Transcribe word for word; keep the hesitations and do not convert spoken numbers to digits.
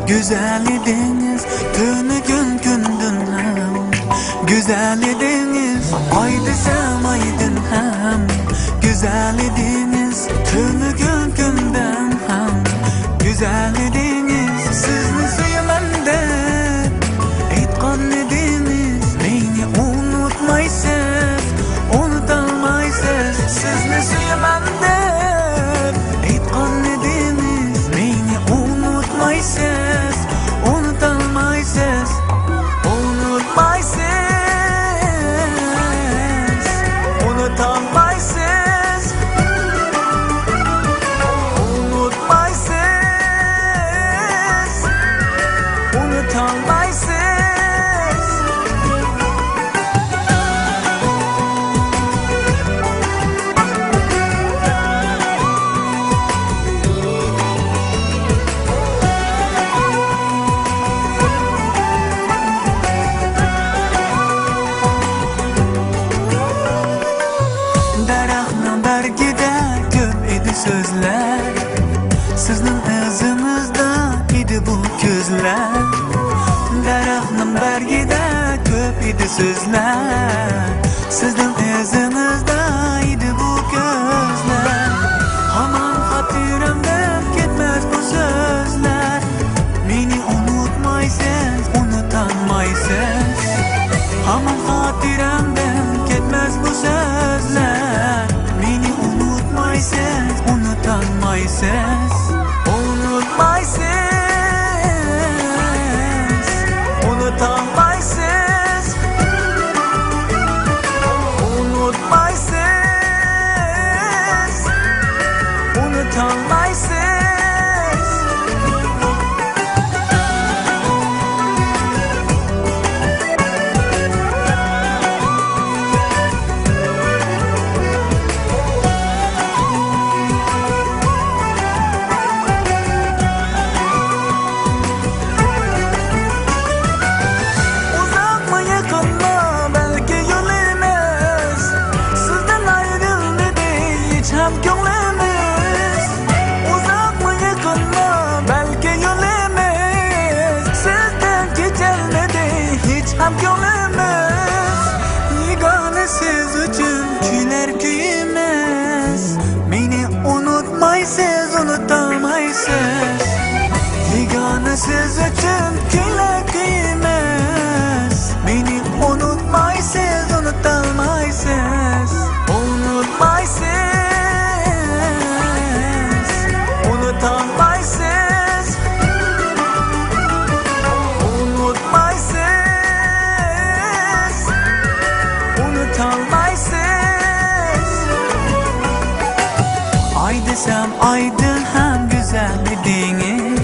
گۈزەل ئىدىڭىز تۈنۈگۈن كۈندۈن ھەم، گۈزەل ئىدىڭىز ئاي دېسەم ئايدىن ھەم، گۈزەل ئىدىڭىز تۈنۈگۈن كۈندەن ھەم، گۈزەل ئىدىڭىز سىزنى سۆيىمەن دەپ ئېيتقان ئىدىڭىز، مېنى ئۇنتۇمايسىز، ئۇنتۇمايسىز، سىزنى سۆيىمەن دەپ ئېيتقان ئىدىڭىز، مېنى ئۇنتۇمايسىز، ئۇنتۇمايسىز، ئۇنتۇمايسىز، ئۇنتۇمايسىز، ئۇنتۇمايسىز، ئۇنتۇمايسىز. دەرەخنىڭ بەرگىدە كۆپ ئىدى سۆزلەر، سىزنىڭ ئىزىڭىزدا ئىدى بۇ كۆزلەر. دەرەخنىڭ بەرگىدە كۆپ ئىدى سۆزلەر، سىزنىڭ ئىزىڭىزدا ئىدى بۇ كۆزلەر. ھامان خاتىرەمدىن كەتمەس بۇ سۆزلەر، مېنى ئۇنتۇمايسىز، ئۇنتۇمايسىز. ھامان خاتىرەمدىن كەتمەس بۇ سۆزلەر، مېنى ئۇنتۇمايسىز، ئۇنتۇمايسىز، ئۇنتۇمايسىز، ئۇنتۇمايسىز، ئۇنتۇمايسىز، ئۇنتۇمايسىز. ئۇزاقمۇ يېقىنمۇ بەلكى يولىمىز، سىزدىن ئايرىلمىدى ھېچ ھەم كۆڭلىمىز. ئۇزاقمۇ يېقىنمۇ بەلكى يولىمىز، سىزدىن كېچەلمىدى ھېچ ھەم كۆڭلىمىز. يېگانە سىز ئۈچۈن كۈلەر كۈيىمىز، مېنى ئۇنتۇمايسىز، ئۇنتۇمايسىز. يېگانە سىز ئۈچۈن كۈلەر كۈيىمىز، مېنى ئۇنتۇمايسىز، ئۇنتۇمايسىز، ئۇنتۇمايسىز، ئۇنتۇمايسىز، ئۇنتۇمايسىز، ئۇنتۇمايسىز. ئاي دېسەم ئايدىن ھەم گۈزەل ئىدىڭىز.